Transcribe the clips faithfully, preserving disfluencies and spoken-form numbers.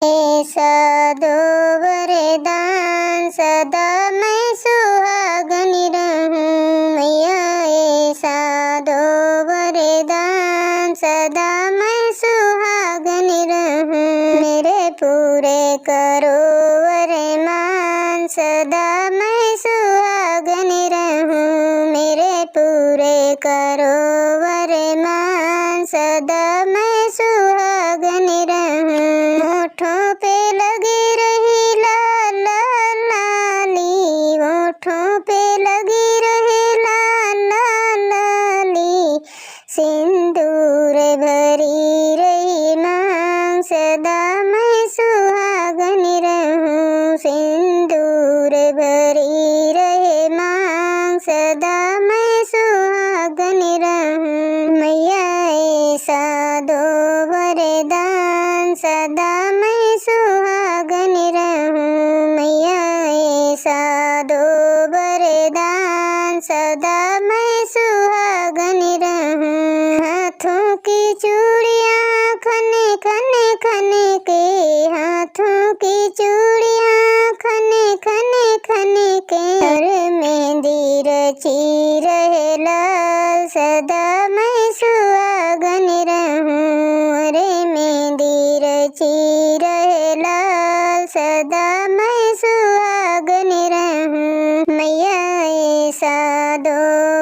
ऐसा दो वरदान, सदा मैं सुहागन रहूं। मैया, ऐसा दो वरदान, सदा मैं सुहागन रहूं। मेरे पूरे करो वरमान, सदा मैं सुहागन रहूं। मेरे पूरे करो वरमान, सदा मैं सुहागन रहूं। होठों पे लगी रही लाल लाल लाली, होठों पे लगी रही लाल लाल लाली, सिंदूर भरी रही मांग, सदा मैं सुहागन रहूं। सिंदूर भरी रहे मांग, सदा मैं सुहागन रहूं। मैया, ऐसा दो वरदान, सदा मैं सुहागन रहूं। मैया, ऐसा दो वरदान, सदा मैं सुहागन रहूं। हाथों की चूड़ियां खन खन खन के, हाथों की चूड़ियां खन खन खन के, और मेहंदी रची रहे लाल, सदा मैं सुहागन रहूं। अरे मेहंदी रची रहे लाल, सदा मैं सुहागन रहूं। मैया, ऐसा दो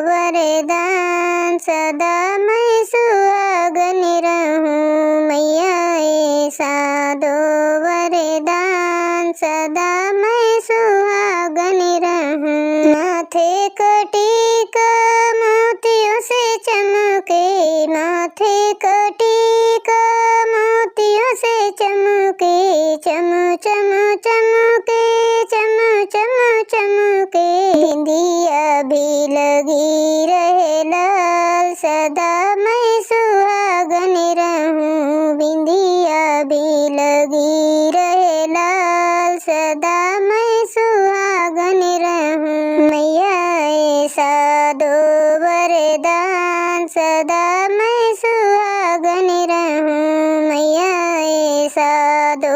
वरदान, सदा मैं सुहागन रहूं। मैया, ऐसा दो वरदान, सदा मैं सुहागन रहूं। माथे का टीका मोतियों से चमके, माथे का टीका मोतियों से चमके, चम चम चमके, चम चम चमके। बिंदिया भी लगी रहे लाल, सदा मैं सुहागन रहूं। बिंदिया भी लगी रहे लाल, सदा मैं सुहागन रहूं। मैया, ऐसा दो वरदान, सदा मैं सुहागन रहूं। मैया, ऐसा दो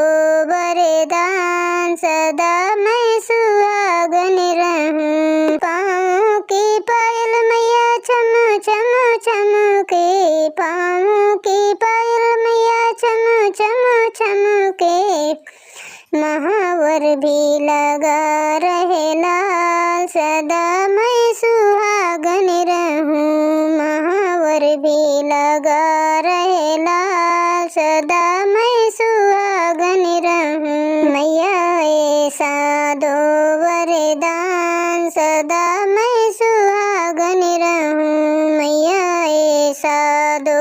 वरदान, सदा मैं सुहागन रहूं। पाँव की पायल मैया छम छम छमके, पाँव की पायल मैया छम छम छमके। महावर भी लगा रहे लाल, सदा मैं सुहागन रहूं। महावर भी लगा रहे लाल, सदा मैं सुहागन रहूं। मैया, ऐसा दो वरदान, सदा मैं सुहागन रहूं। मैया, ऐसा दो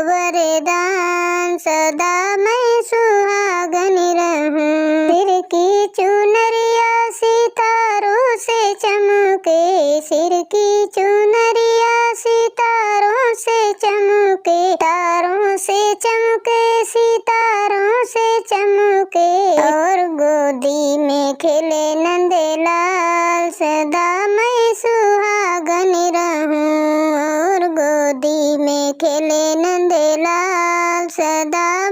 वरदान, सदा मैं सुहागन रहूं। सिर की चुनरिया सितारों से चमके, सिर की चुनरिया सितारों से चमके, तारों से चमके, सितारों से चमके। और गोदी में खेले नंदलाल, सदा मैं सुहागन रहूं। और गोदी में खेले नंदलाल, सदा